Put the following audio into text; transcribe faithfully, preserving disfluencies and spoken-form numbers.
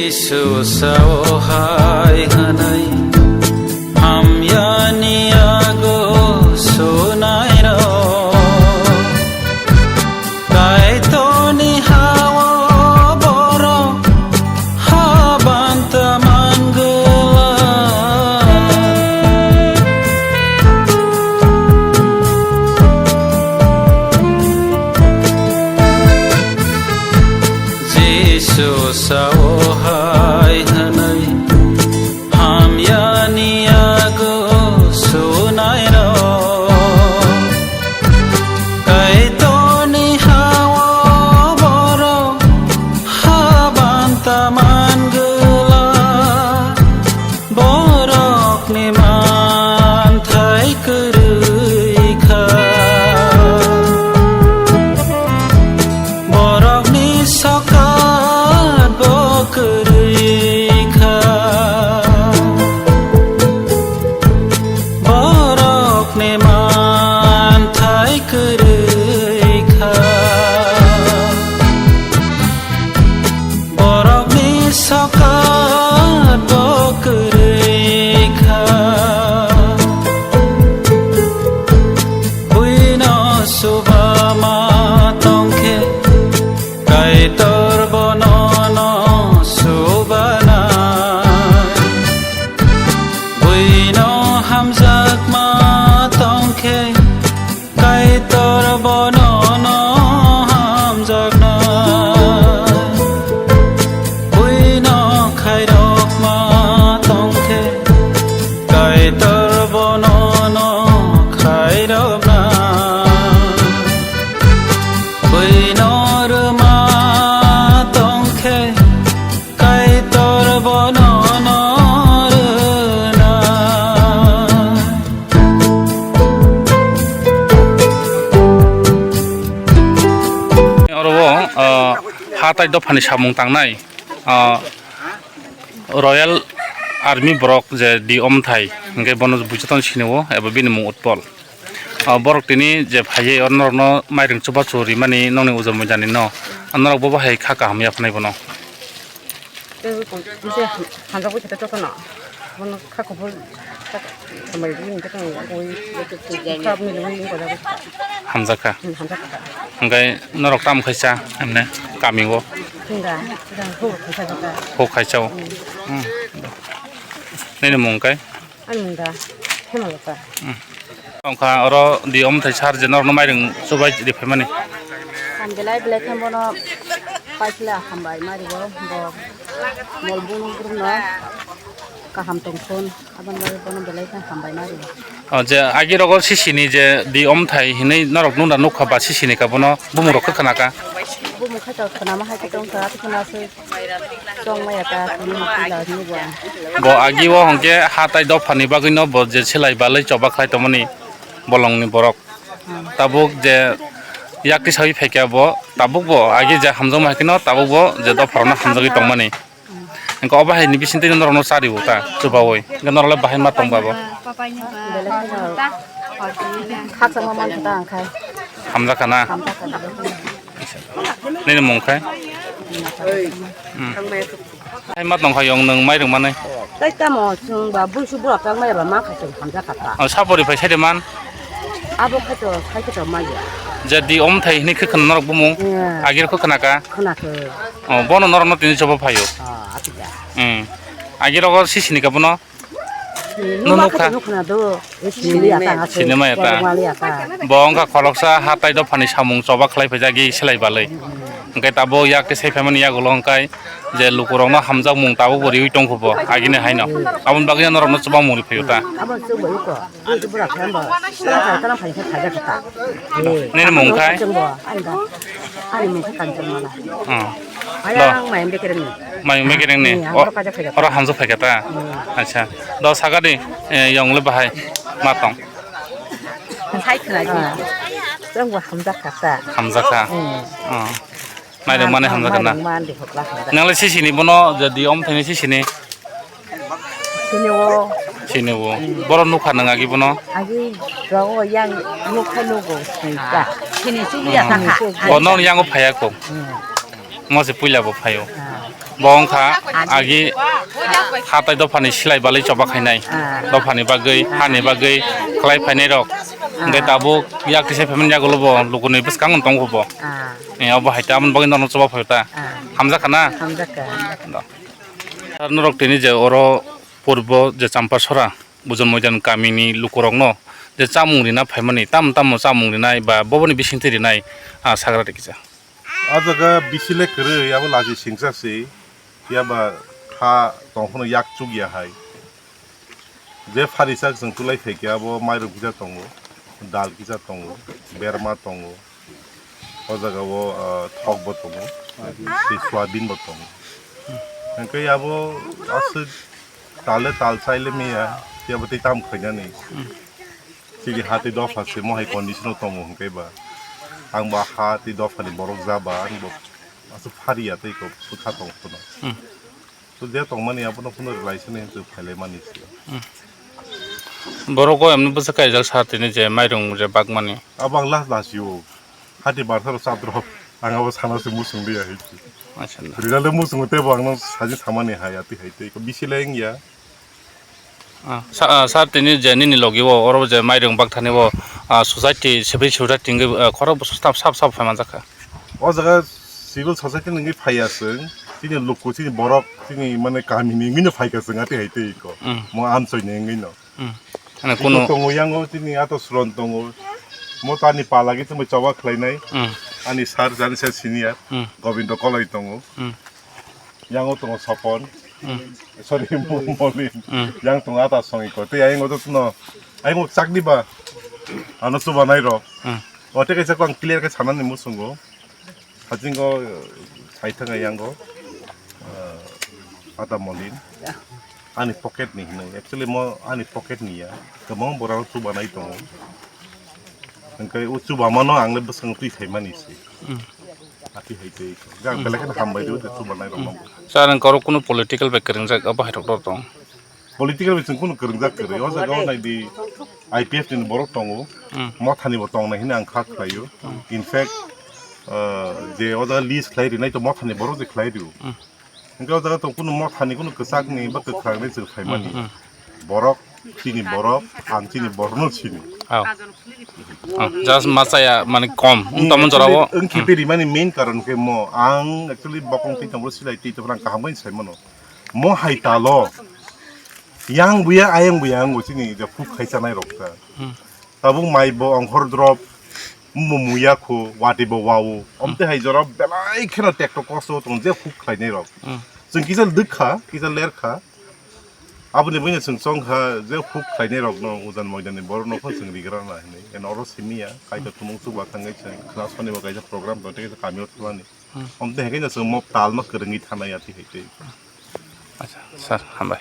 Jisu sao hai hwnwi, hamyani yago sunairok. Kaitorni hao borok habanta mangwla. Jisu sao hai hwnwi, hamyani yago sunairok. Kaitorni hao borok habanta mangwla. Borokni manthai kwrwi kha, borokni sokat bo kwrwi kha, borokni manthai kwrwi kha. Borokni sokat bo kwrwi kha. Buino suba ma tongkhe, Kaitor bono no subana. Buino hamjakma tongkhe, Kaitor bono no hamjakna. Buino khairokma tongkhe, Kaitor bono no khairokna. Buino rwma tongkhe, Kaitor bono no rwna. Oro o, ah, hatai dophani samung tangnai, ah, Royal Army borok je di omthai, hingke bono buisoton sinio eba bini mung Utpol. Ah, borok tini je phaiye, oro norokno mairung chubachu rimani nongni ujo muijanino, ah, norok bo bahai kha kaham yapnai bono. Tei ui kong, nse ham-, hamjak bai khe jotono. Bono kha kuphur, kha hambai ri wngkhe tong ui, kha milwi wngkha jaga. Hamjakha. Hmm, hamjakha. Hingkai norok tamo khaisa, emne, kami o? Hinga, hinga, huk khaisa jaka. Huk khaisa o? Hmm. Hmm. Nini mung kai? Ani mung da Hemalata. Hmm. Tongkha oro di omthai sar je norokno mairung chubai riphai mani. Ang belai belai khe bono paisla hambai mari bo, bo mol bung brumno kaham tongthun, aboni bagwi bono belai khe hambai mari. O je agi rogo sisini je di omthai hinui norok nuna nukha ba sisini ka bono bumung rok khe khna ka. Bumung khe to khna ma hai khe tongkha, khna se. Tongmaya ta, tini pila ni bo. Bo agi o hongke hatai dophani bagwino bo je selai balai choba khlai tongmani bolongni borok. Hmm. Tabuk je yakti sawi phaikha bo, tabuk bo agi je hamjakma hai kheno tabuk bo je dopharokno hamjagwi tongmani. Hmm. Hingke obo hai ni bisingtwi norokno chariwo ta, chubawi. Hingke norokle bahai ma tongba bo. Belai kheno khakchangma man kha ta ang khai. Hamjakha na? Hamjakha belai kheno. Nini mung khai? Hmm. Hai ma tong khai yong nwng mai rwng manai? Tai tamo chwng ba buisu bura tang mai ba ma khai chwng hamjakha ta. O, sapori phai sai de man? Abo khai to, khai to ma ya. Je di omthai hini khe khna norok bumung? Hmm. Agir kho khna ka? Khna khe. O, bono norok no tini choba phaio? Ah, ati da. Hmm. Agir rogo sisini ka bono? Nunu kha. Nukha do, sinimaya ta. Sinimaya ta. Bo wngkha khoroksa hatai dophani samung choba khlai phaijagwi selai balwi. Hwnkhe tabuk yak tei sai phaimani yagulo hwnkhe je lukurokno hamjakmung tabukbo riwi tongkha bo agini haino. Aboni bagwino norokno chubamung riphaio ta. Abo chubaio ko. Abo chubura khe bo. Tara tara phai khe khaja kha ta. Nini mung khai? Ani mung khe Kanchanmala. Hmm. Ayang mayung bekereng ni. Mayung bekereng ni. Hmm, oro kaja phaikha ta. Oro hamjak phaikha ta. Hmm. Acha. Do sagadi, eh, yong le bahai ma tong. Sai khna ji. Ah. Tong bo hamjak kha ta. Hamjak kha. Hmm. Oh. Mai rok mane hamjak kha na. Mai rok mane hokla hamjak. Nang le sisini bono je di omthai ni sisini. Sini o. Sini o. Borok nukha nang agi bono? Agi rogo yang nukha nugo sini ta. Sini suliya ta kha. O nong yang o phaya ko. Hmm. Mo se puila bo phaio. Ah. Bo wngkha agi hatai dophani silai balai choba khainai. Ah. Dophani bagwi, hani bagwi khlai phainai rok. Hingke tabuk yak kisa phaimani yagulo bo lukuni bwskango tongkho bo. Ah. Eh, obo hai ta aboni bagwi norok choba phai ta. Ah. Hamjakha na? Hamjakha. Do. Sir, norok tini je oro purbo je Champasora, Bujon Moidan kamini lukurokno je chamung rina phaimani, tamo tamo chamung rinai ba boboni bisingtwi rinai, ah, sagra rikisa. O jaga bisi le kwrwi, abo lachi singsa se, phiya ba kha tong phano yak chuk ya hai. Je phari sak chwng tulai phai khe abo mairum kisa tongo, dal kisa tongo, berma tongo, o jaga o, ah, thok bo tongo, tei soyabin bo tongo. Hwnkhe abo aswk tal le tal chai le miya, phiya bo tei tam khainani. Chini ha tei dopha se mohai condition o tongo hwnkhe ba. Ang ba ha tei dopha ni borok ja ba, ang bo aswk phari ya tei kok swkha tong phano. Hmm. To je tongmani abono phano relation ni hinwi phailai mani se. Hmm. Borok o emni bwsa kaijak sa tini je mairung je bakmani. Abo ang last last yo. Hati barsa ro sat rok. Ang abo sana se musung liya hai. Acha na. Rirale musung tei bo ang no sajin samani hai ati hai tei ko bisi leng ya. Ah, sa-, ah, sir, tini je nini logi o, oro je mairung bakthani o, ah, society, civil society hingke, ah, khorok bwswk sap, sap, sap phai manjakha. O jaga civil society ni hingke phaiya chwng, chini luku, chini borok, chini mane kami ni hingke no phaikha chwng ati hai tei ko. Mm. Mo amchoi ni hingke no. Mm. Ano Tiko kuno tongo yango chini ato suron tongo. Mo tani palagi chumui choba khlainai. Mm. Ani sir, jani sir senior, Mm. Gobindo Koloi tongo. Mm. Yango tongo Sopon. Mm. Sorry, Mo-, Molin. Mm. Yang tongo ata songi ko. Tei ayang oto tuno. Ayang chakdi ba. Ano chuba nai rok. Mm. O tei kaisa ko ang clear khe sanani musungo. Hajingo, eh, sai thanga yango. Eh, ata Molin. Ani pocket ni hinwi. Actually mo ani pocket ni ya. Kwbang borok chuba nai tongo. Hingke o chuba mano ang le bwskango twi phaimani se. Mm. Ati hai tei. Jang belai kheno hambai rw de chuba nai rok. Sir, ang koro kuno political bai kwrwngjak abo hai rok tong. Political bai chwng kuno kwrwngjak kwrwi. O jaga o nai di I P F ni borok tongo. Mm. Mothani bo tongnai hwnwi ang kha khlaio. Mm. In fact, uh, je o jaga list khlai rinai to mothani borok je khlai rio. Mm. Hingke o jaga tong kunu mothani kunu kwchakni ba kwkhrangni chwng phaimani. Mm, mm. Borok chini borok, ang chini borokno sini. Oh. Oh, just machaya mani kom. Wng tamo actually, jorao. Wng khipe rimani main karon khe mo. Ang actually bokong twi tongbo silai twi tongbo ang kaham bai sai mano. Mo hai talo. Yang buya, ayang buya, ang bo chini je phuk khai chanai rok ta. Hmm. Tabuk mai bo ongkhor drop, mo muya kho, wati bo wao. Omte hai jora belai kheno tekto kosto tong je huk khlainai rok. Hmm. Chwng kisa dwkha, kisa lerkha. Aboni buino chwng chongkha je huk khlainai rokno ujan moidani borokno kho chwng rigrana hinwi. En oro simiya, kaita tumung chuba thangwi chwng khna sonibo kaisa program tong tei kaisa kamio thumani. Hmm. Omte hai khe chwng mo talno kwrwngwi thanai ati hai tei. Acha, sir, hambai.